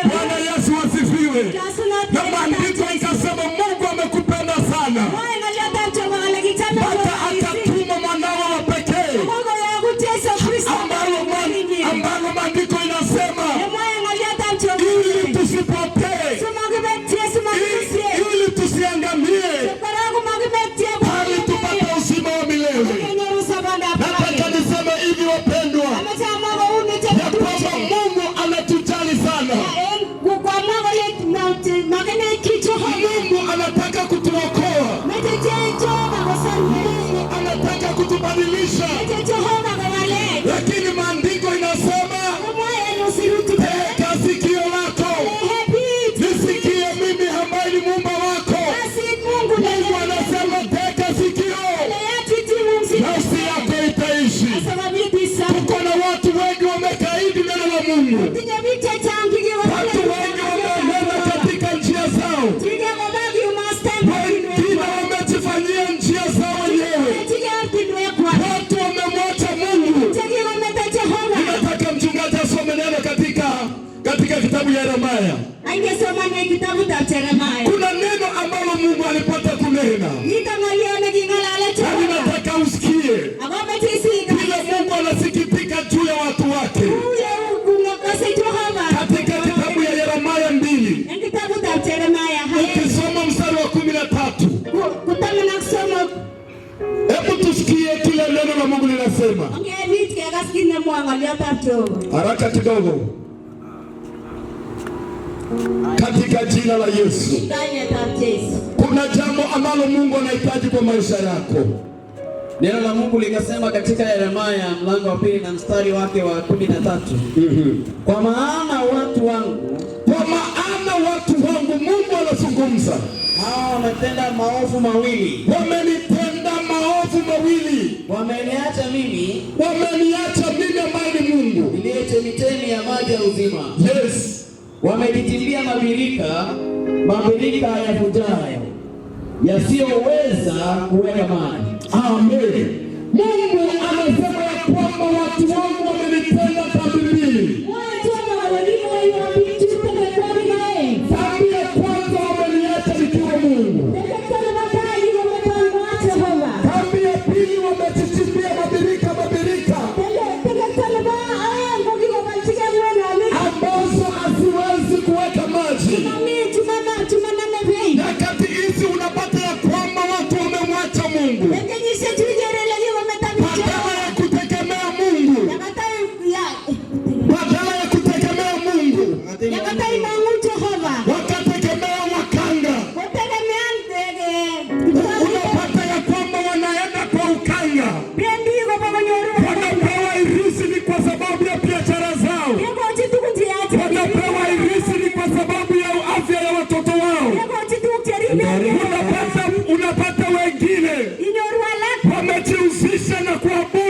Bwana Yesu asifiwe. Na maandiko ikasema Mungu amekupenda sana mpaka akatuma mwanawe wa pekee, ambalo maandiko inasema ili tusipotee, ili tusiangamie, bali tupate uzima wa milele. Nataka niseme hivi, wapendwa, ya kwamba Mungu anatujali sana. Mungu anataka kutuokoa. Mungu anataka kutubadilisha, lakini maandiko inasema, tega sikio lako nisikie mimi ambaye ni muumba wako. Mungu anasema tega sikio, nafsi yako itaishi. Tuko na watu wengi wamekaidi neno la Mungu. Watu wengi wameenda katika njia zao, wengine wamejifanyia njia zao wenyewe. Watu wamemwacha Mungu. Ninataka mchungaji asome neno katika kitabu ya Yeremia. Kuna neno ambalo Mungu alipata kunena na ninataka usikie vile Mungu anasikitika juu ya watu wake. Katika kitabu ya Yeremia 2, ukisoma mstari wa 13, hebu tusikie kile neno la Mungu linasema. Haraka kidogo, katika jina la Yesu. Kuna jambo ambalo Mungu anahitaji kwa maisha yako. Neno la Mungu likasema katika Yeremia mlango wa 2 na mstari wake wa 13. Kwa maana watu wangu, Kwa maana watu wangu, Mungu anazungumza, hawa wametenda maovu mawili, wamenitenda maovu mawili, wameniacha mimi wameniacha mimi ambaye ni Mungu niliye chemichemi ya maji ya uzima, wamejichimbia mabirika, mabirika yavujayo yasiyoweza kuweka maji. Amen. Mungu anasema ya kwamba watu wangu wamenitenda dhambi mbili. Dhambi ya kwanza, wameniacha nikiwa Mungu. Dhambi ya pili, wamejichimbia mabirika, mabirika ambazo haziwezi kuweka maji. Nyakati hizi unapata ya kwamba watu wamemwacha Mungu badala ya kutegemea Mungu, badala ya kutegemea Mungu wakategemea wakanga. Unapata ya kwamba wanaenda kwa ukanga, wanapewa irisi ni kwa sababu ya biashara zao, wanapewa irisi ni kwa sababu ya afya ya watoto wao. Unapata wengine wamejihusisha na kuabudu